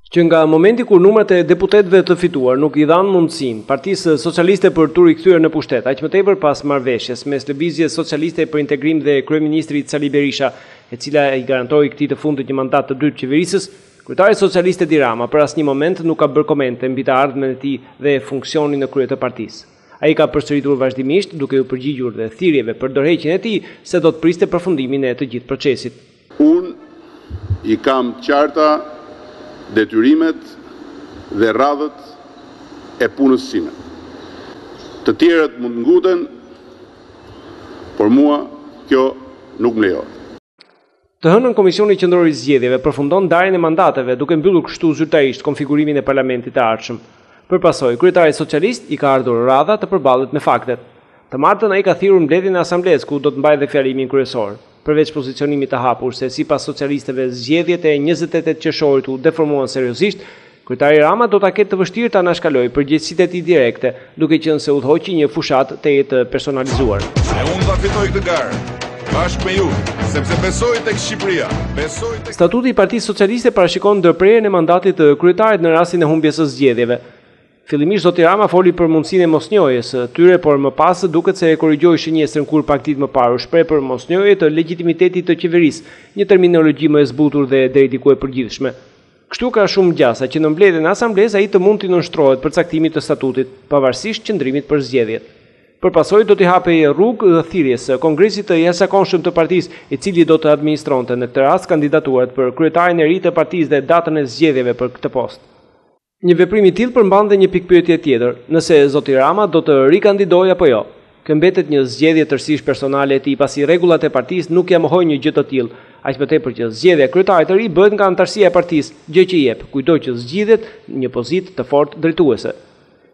Që nga momenti kur numrat e deputetëve të fituar nuk i dhanë mundësinë Partisë Socialiste për t'u rikthyer në pushtet, aq më tepër pas marrëveshjes mes Lëvizjes Socialiste për Integrim dhe kryeministrit Sali Berisha, e cila i garantoi këtij të fundit një mandat të dytë qeverisës, kryetari socialist Edi Rama për asnjë moment nuk ka bërë komente mbi të ardhmen e tij dhe funksionin në krye të partisë. Ai ka përsëritur vazhdimisht, duke iu përgjigjur dhe thirrjeve për dorëheqjen e tij, se do të priste përfundimin e të gjithë procesit. Unë i kam të qarta detyrimet dhe radhët e punës sime. Të tjerët mund të nguten, por mua kjo nuk më lejohet. Të hënën Komisioni Qendror i Zgjedhjeve përfundon ndarjen e mandateve, duke mbyllur kështu zyrtarisht konfigurimin e parlamentit të ardhshëm. Për pasojë, kryetarit socialist i ka ardhur radha të përballet me faktet. Të martën ai ka thirrur mbledhjen e asamblesë ku do të mbajë dhe fjalimin kryesor. Përveç pozicionimit të hapur se sipas socialistëve zgjedhjet e 28 qershorit u deformuan seriozisht, kryetari Rama do ta ketë të vështirë të anashkalojë përgjegjësitë e tij direkte, duke qenë se udhëhoqi një fushatë tejet të personalizuar. E unë ta fitoj këtë garë, bashkë me ju, sepse besoj tek Shqipëria, besoj tek Statuti i Partisë Socialiste parashikon ndërprerjen e mandatit të kryetarit në rastin e humbjes së zgjedhjeve. Fillimisht zoti Rama foli për mundësinë e mosnjohjes së tyre, por më pas duket se e korrigjoi shënjestrën kur pak ditë më parë u shpreh për mosnjohje të legjitimitetit të qeverisë, një terminologji më e zbutur dhe deri diku e përgjithshme. Kështu ka shumë gjasa që në mbledhjen e asamblesë ai të mund t'i nënshtrohet përcaktimit të statutit, pavarësisht qëndrimit për zgjedhjet. Për pasojë do t'i hapej rrugë thirrjes së Kongresit të jashtëzakonshëm të partisë, i cili do të administronte në këtë rast kandidaturat për kryetarin e ri të partisë dhe datën e zgjedhjeve për këtë post. Një veprim i tillë përmban dhe një pikëpyetje tjetër, nëse zoti Rama do të rikandidojë apo jo. Kjo mbetet një zgjedhje tërësisht personale e tij, pasi rregullat e partisë nuk ia mohojnë një gjë të tillë, aq më tepër që zgjedhja e kryetarit të ri bëhet nga anëtarësia e partisë, gjë që i jep kujtdo që zgjidhet një pozitë të fortë drejtuese.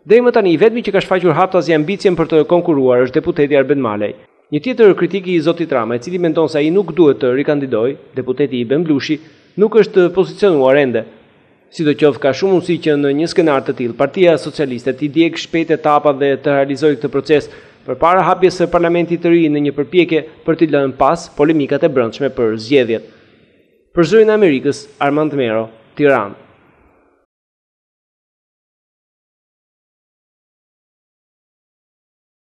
Deri më tani i vetmi që ka shfaqur haptazi ambicien për të konkurruar është deputeti Arben Malaj. Një tjetër kritik i zotit Rama, i cili mendon se ai nuk duhet të rikandidojë, deputeti Ben Blushi, nuk është pozicionuar ende. Sidoqoftë, ka shumë mundësi që në një skenar të tillë, Partia Socialiste t'i djegë shpejt etapat dhe të realizojë këtë proces përpara hapjes së parlamentit të ri në një përpjekje për t'i lënë pas polemikat e brendshme për zgjedhjet. Për Zërin e Amerikës, Armand Mero, Tiranë.